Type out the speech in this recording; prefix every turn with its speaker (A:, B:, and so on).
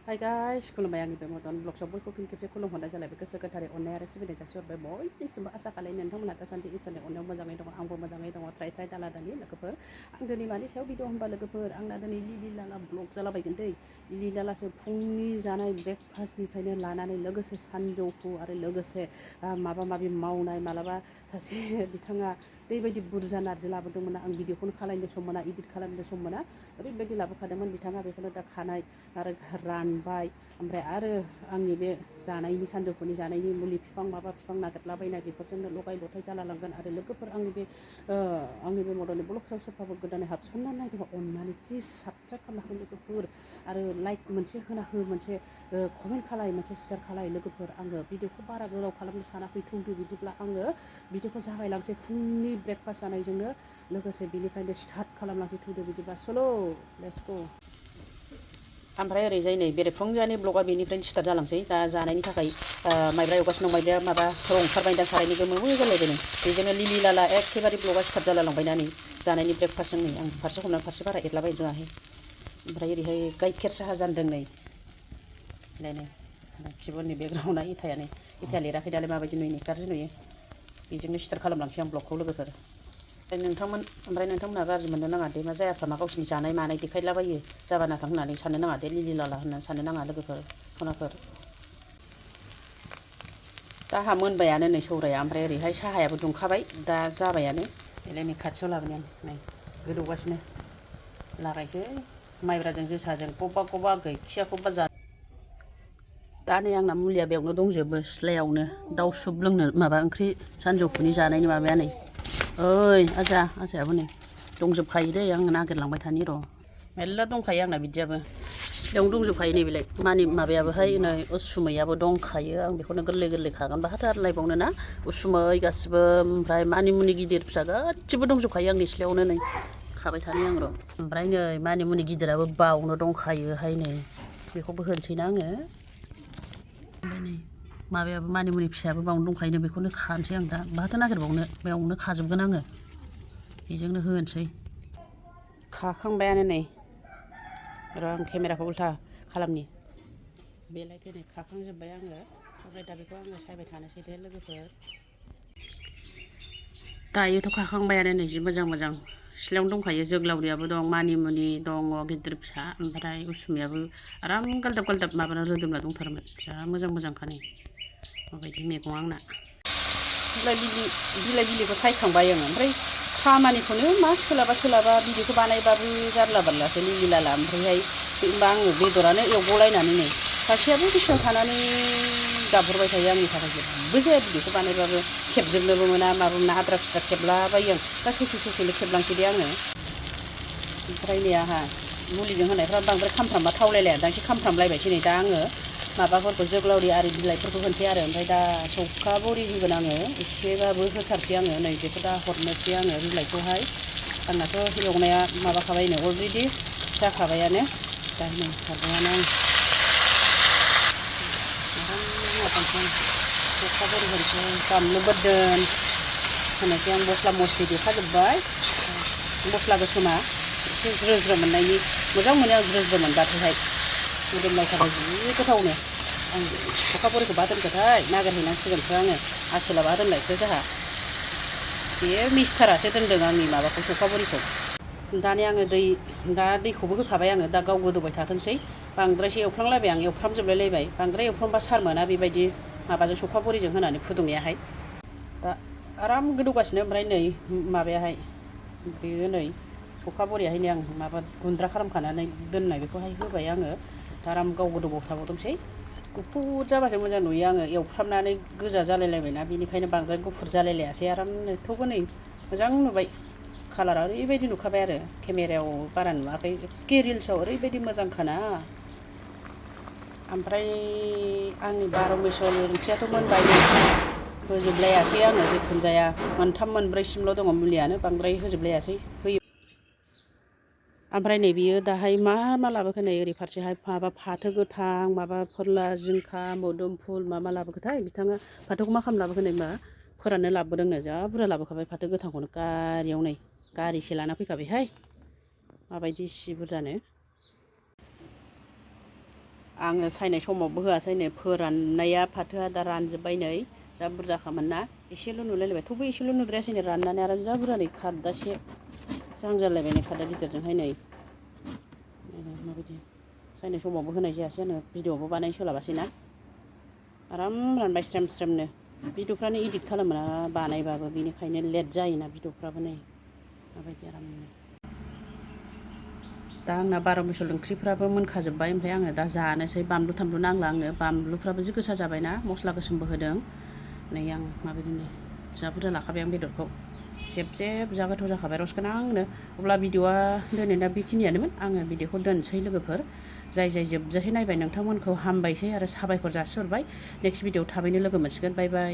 A: hi guys खुलुमबाय आंनि बे मदन ब्लग्सआव बयखौबो फिन खेबसे खुलुमहरनाय जालायबाय गोसो गोथारै अननाय आरो सिबिनाय जासिहरबाय बयनिसिमबो आसा खालामो नोंथांमोनहा दासान्दि इसोरनि अननायाव मोजाङै दङ आंबो मोजाङै दङ ट्राय दाला दालि लोगोफोर आं दिनै मानि सायाव भिडिअ होनबा लोगोफोर आंना दिनै लिलि लाला ब्लग जालाबायगोन दै लिलि लालासो फुंनि जानाय ब्रेकफास्टनिफ्रायनो लानानै लोगोसे सानजौफु आरो लोगोसे माबा माबि मावनाय मालाबा सासे बिथाङा ओरैबायदि बुरजा नारजि लाबोदोंमोन आं भिडिअखौनो खालामनो सम मोना इडिट खालामनो सम मोना ओरैबायदि लाबोखादोंमोन बिथाङा बेखौनो दा खानाय आरो रानबाय ओमफ्राय आरो आंनि बे जानायनि सानजौफुनि जानायनि मुलि बिफां माबा बिफां नागिरलाबायनाय बेफोरजोंनो लगाय लथाय जालालांगोन आरो लोगोफोर आंनि बे मदननि ब्लगआव सोरबाफोर गोदानै हाबसननानै नायदोंबा अननानै प्लिज साबसक्राइब खालामना हो लोगोफोर आरो लाइक मोनसे होना हो मोनसे कमेन्ट खालाय मोनसे शेयार खालाय लोगोफोर आङो भिडिअखौ बारा गोलाव खालामनो सानाखै थौदो बिदिब्ला आङो भिडिअखौ जागायलांसै फुंनि ब्रेकफास्ट जानायजोंनो लोगोसे बिनिफ्रायनो स्टार्ट खालामलांसै थौदो बिदिब्ला सलो लेट्स गो ओमफ्राय ओरैजाय नै बेरेफुंजानि ब्लगआ बेनिफ्रायनो स्टार्ट जालांसै दा जानायनि थाखाय माइब्रा एवगासिनो दं माइब्राया माबा रं ओंखारबाय दा सारायनि गोमो जालायबाय नै बेजोंनो लिलि लाला एखेबारे ब्लगआ स्टार्ट जालांबाय ना नै जानायनि ब्रेकफास्टजों नै आं फारसे हमनानै फारसे बारा एरलाबाय रोङाहाय ओमफ्राय ओरैहाय गाइखेर साहा जानदों नै खिबुनि बेकग्राउन्डआ इथाया लिराखै दालाय माबायदि नुयो गाज्रि नुयो बेजोंनो स्टार्ट खालामलांसै आं ब्लगखौ लोगोफोर ओमफ्राय नोंथांमोनहा गाज्रि मोननो नाङा दे मा जायाफ्रामा गावसिनि जानाय मानाय देखायलाबायो जाबा नाथां होननानै साननो नाङा दे लिलि लाला होननानै साननो नाङा लोगोफोर खनाफोर दा आंहा मोनबायानो नै सौराया ओमफ्राय ओरैहाय साहायाबो दुंखाबाय दा जाबायानो बेलाय नै खाथियाव लाबोनाय आं नै गोदौगासिनो लागायसै माइब्राजों जोसाजों गबा गैखियाखौबा जा दा नै आंना मुलिया बेयावनो दंजोबो सिथ्लायावनो दाउ सुप लोंनो माबा ओंख्रि सानजौफुनि जानायनि माबाया नै ओइ आजायाबो नै दंजोबखायो दै आं नागिरलांबाय थानि र' मेरला दंखायो आंना बिदियाबो सिथ्लायावनो दंजोबखायो नै बेलाय माबायाबोहाय नै उसुमैयाबो दंखायो आं बेखौनो गोरलै खागोन बाहाथो आरलायबावनो ना उसुमै गासिबो ओमफ्राय मानिमुनि गिदिर फिसा गासिबो दंजोबखायो आंनि सिथ्लायावनो नै खाबाय थानि आं र' ओमफ्राय नै मानिमुनि गिदिराबो बावनो दंखायोहाय नै बेखौबो होनोसैना आङो ओमफ्राय नै माबायाबो मानिमुनि फिसायाबो बावनो दंखायो बेखौनो खानोसै आं दा बाहाथो नागिरबावनो बेयावनो खाजोबगोन आङो बेजोंनो होनोसै खाखांबायानो नै र' आं केमेराखौ उल्था खालामनि बेलायथो नै खाखांजोब्बाय आङो ओमफ्राय दा बेखौ आङो सायबाय थानोसै दे लोगोफोर दायोथ' खाखांबायानो नै जि मोजां सिथ्लायावनो दंखायो जोगोलावरियाबो दं मानिमुनि दङ गिदिर फिसा ओमफ्राय उसुमियाबो आराम गालदाब माबाना रोदोमना दंथारोमोन जा मोजांखा नै माबायदि मैगं आंना बिलाइ बिलिखौ सायखांबाय आङो ओमफ्राय खामानिखौनो मा सोलाबा बिदिखौ बानायबाबो जारला बारलासो लिलि लाला ओमफ्रायहाय होमबा आङो बेदरानो एवग'लायनानै नै सासेयाबो बिसिनाव थानानै गाबहरबाय थायो आंनि थाखाय जेबो जाया बिदिखौ बानायबाबो खेबजोबनोबो मोना माबा मोना आद्रा खिद्रा खेबलाबायो आं दा ससेल' खेबलांसै दे आङो ओमफ्राय नै आंहा मुलिजों होनायफ्रा बांद्राय खामफ्रामबा थावलायलाया दा एसे खामफ्रामलायबायसै नै दा आङो माबाफोरखौ जोगोलावरि आरि बिलाइफोरखौ होनोसै आरो ओमफ्राय दा सौखा बरि होगोन आङो एसेबाबो होथारसै आङो नै बेखौ दा हरनोसै आङो बिलाइखौहाय आंनाथ' एवनाया माबाखाबायनो अलरेडि जाखाबायानो दा नै हरबायानो आं सौखा बरि होनोसै बानलु बोरदोन होनोसै आं मस्ला मस्लि देखाजोब्बाय मस्ला गोसोमा एसे ज्रो मोननायनि मोजां मोनो आं ज्रो मोनबाथायहाय मोदोमलायथारबाय जि गोथावनो आं सौखा बरिखौ बहा दोनखोथाय नागिरहैनांसिगोनसो आङो आसोला बहा दोनलायखो जोंहा बे मिस्टारासो दोनदों आंनि माबाखौ सौखा बरिखौ दानि आङो दैखौबो होखाबाय आङो दा गाव गोदौबाय थाथोंसै बांद्रायसो एवफ्रामलायबाय आं एवफ्रामजोबलायलायबाय बांद्राय एवफ्रामबा सार मोना बेबायदि माबाजों सौखा बरिजों होनानै फुदुंनायाहाय दा आराम गोदौगासिनो ओमफ्राय नै माबायाहाय बेयो नै सौखा बरियाहाय नै आं माबा गुन्द्रा खालामखानानै दोननाय बेखौहाय होबाय आङो दा आराम गाव गोदौबाव थाबावथोंसै गुफुर जाबासो मोजां नुयो आङो एवफ्रामनानै गोजा जालायलायबायना बेनिखायनो बांद्राय गुफुर जालायलायासै आरामनो थेवबो नै मोजां नुबाय कालारा ओरैबायदि नुखाबाय आरो केमेरायाव बारा नुवाखै एखे रिल्सआव ओरैबायदि मोजांखाना ओमफ्राय आंनि 12 मिसल ओंख्रियाथ' मोनबाय होजोबलायासै आङो जिखुनु जाया मोनथाम मोनब्रैसिमल' दङ मुलियानो बांद्राय होजोबलायासै होयो ओमफ्राय नै बियो दाहाय मा लाबोखो नै ओरै फारसेहाय माबा फाथो गोथां माबा फोरला जिंखा मोदोमफुल मा लाबोखोथाय बिथाङा फाथोखौ मा खालामनो लाबोखो नै मा फोराननो लाबोदोंनो जा बुरजा लाबोखाबाय फाथो गोथांखौनो गारियाव नै गारिसे लाना फैखाबायहाय माबायदि सि बुरजानो आङो सायनाय समावबो होआसै नै फोराननाया फाथोआ दा रानजोब्बाय नै जा बुरजाखामोन ना एसेल' नुलायलायबाय थेवबो एसेल' नुद्रायासै नै राननानै आरो जा बुरजा नै खादासे जांजालायबाय नै खादा गिदिरजोंहाय नै माबायदि सायनाय समावबो होनाय जायासै आङो भिडिअ'बो बानायनो सोलाबासै ना आराम रानबाय स्रेम स्रेमनो भिडिअ'फ्रानो इडिट खालामोना बानायबाबो बेनिखायनो लेट जायोना भिडिअ'फ्राबो नै माबायदि आरामनो दा आंना 12 बिसल ओंख्रिफ्राबो मोनखाजोब्बाय ओमफ्राय आङो दा जानोसै बानलु थामलु नांला आंनो बानलुफ्राबो जि गोसा जाबायना मस्ला गोसोमबो होदों नै आं माबायदि नै जा बुरजा लाखाबाय आं बेदरखौ जेब जेब जा गोथाव जाखाबाय रस गोनांनो अब्ला भिडिअ'आ दिनैना बेखिनियानोमोन आङो भिडिअ'खौ दोनसै लोगोफोर जाय जोबजासे नायबाय नोंथांमोनखौ हामबायसै आरो साबायखर जासिहरबाय नेक्स्ट भिडिअ'आव थाबैनो लोगो मोनसिगोन बाय बाय